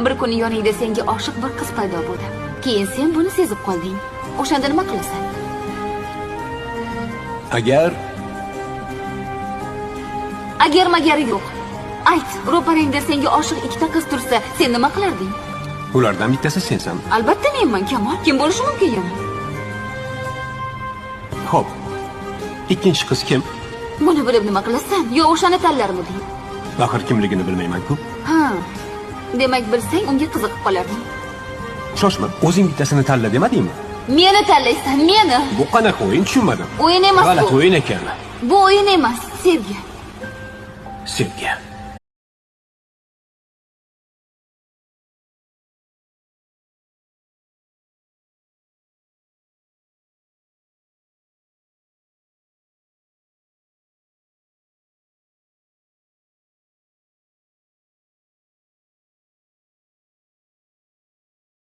Bir kuni yoningda senga oshiq bir qiz paydo bo'ldi. Keyin sen buni sezib qolding. O'shanda nima qilasan? Agar Agar magari yo'q. Ayt, ro'parangda senga oshiq ikkita qiz tursa, sen nima qilarding? Ulardan bittasi sensan. Albatta menman, Kamol. Kim bo'lishi mumkin yana? Xo'p. Ikkinchi qiz kim? Buni bilib nima qilasan? Yo o'shani tanlarmiding? Axir kimligini bilmayman-ku. Ha. Demak, bilsang unga qiziqib qolarding. Shoshma, o'zing bittasini tanla demadingmi? Meni tanlaysan, meni. Bu qanaqa o'yin tushunmadim. O'yin emas G'alati bu. o'yin ekan. Bu o'yin emas, sevgi. Sevgi.